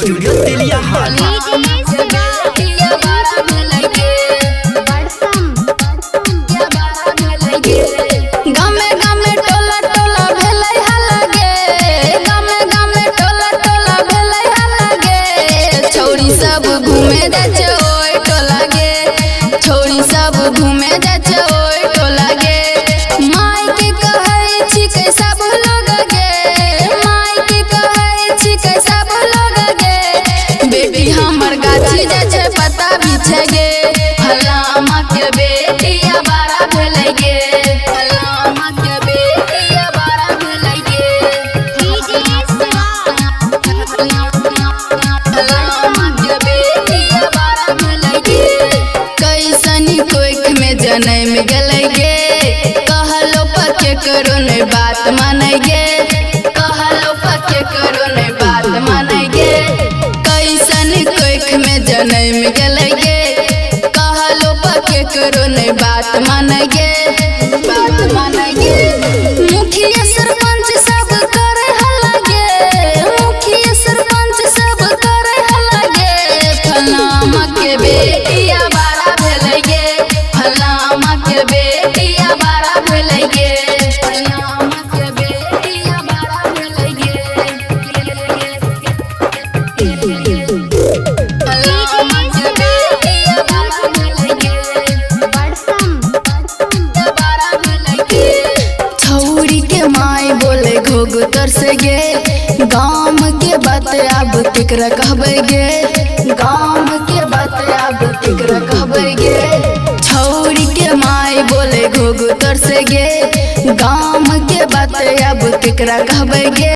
Studio तेलिया हाट। बेटिया बड़ा भेलै गे। गामे गामे टोला टोला भेलै हल्ला गे, गामे गामे टोला टोला भेलै हल्ला गे। छौरी सब घूमे जाइ छै ओइ टोला गे, छौरी सब घूमे जाइ छै ओइ टोला गे। माय के कहै छिकै सब लोग गे, माय के कहै छिकै सब लोग गे। बेटी हमर गाछी जाइ छै पता बिछे गे, फलामा के बेटिया बड़ा भेलै गे, फलामा के बेटिया बड़ा भेलै गे, फलामा के बेटिया बड़ा भेलै गे। कैसन कोख में जनम गेलै गे, कहलो पके करो नै बात मानै गे, कहलो पके करो नै बात मानै गे। कैसन कोख में जनम गेलै गे, कहलो पके करो नै बात मानै गे, बात मानै गे। मुखिया सरपंच सब करे हल्ला गे, मुखिया सरपंच सब करे हल्ला गे। फलामा के बेटिया बड़ा भेलै गे, फलामा के बेटिया बड़ा भेलै गे, फलामा के बेटिया बड़ा भेलै गे, फलामा के बेटिया बड़ा भेलै गे। छौरी के माय बोले घोघ तर से गे, गाम के बात अब केकरा कहबै गे, गाम के बात अब केकरा कहबै गे। छौरी के माय बोले घोघ तर से गे, गाम के बात अब केकरा कहबै गे।